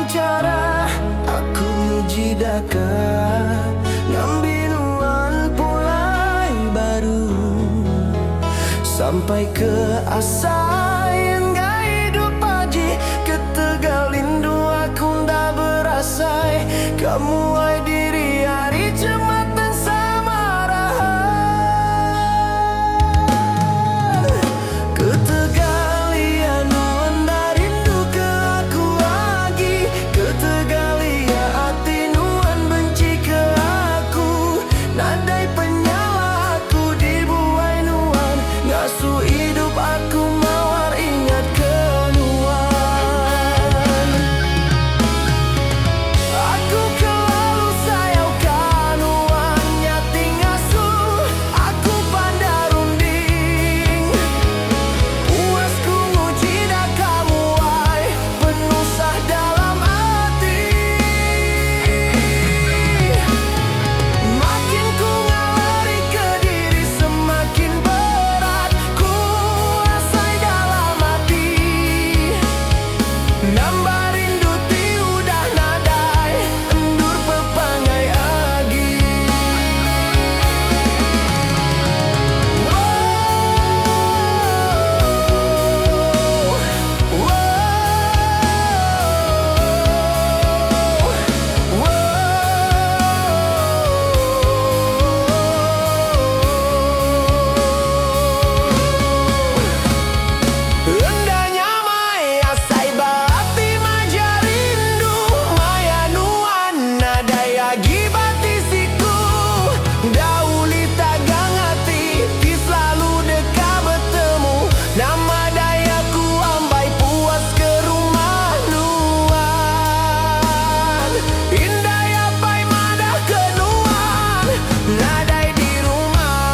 chara aku nguji deka ngambi nuan pulai baru. Sampai ke asai enggai idup agi ketegal rindu aku enda berasai ka muai diri ari jematan Samarahan. Ketegal iya nuan enda rindu ke aku agi. Ketegal iya ati nuan benci ke aku. Nadai penyalah aku dibuai nuan. Ngasuh idup aku mawar ingat ke nuan. Aku kelalu sayau ka nuan. Nya ti ngasuh aku pandar runding. Puas ku nguji deka muai penusah dalam ati. Makin ku ngalari kediri semakin berat ku asai dalam ati. Nambah rindu ti udah nadai endur pepangai agi. Woah, woah, woah. Enda nyamai asai ba ati majak rindu maya nuan nadai agi ba tisiku. Enda ulih tagang ati ti selalu deka betemu. Nama daya ku ambai puas ke rumah nuan. Indai apai madah ke nuan nadai di rumah.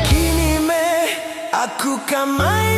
Kini meh aku ka mai.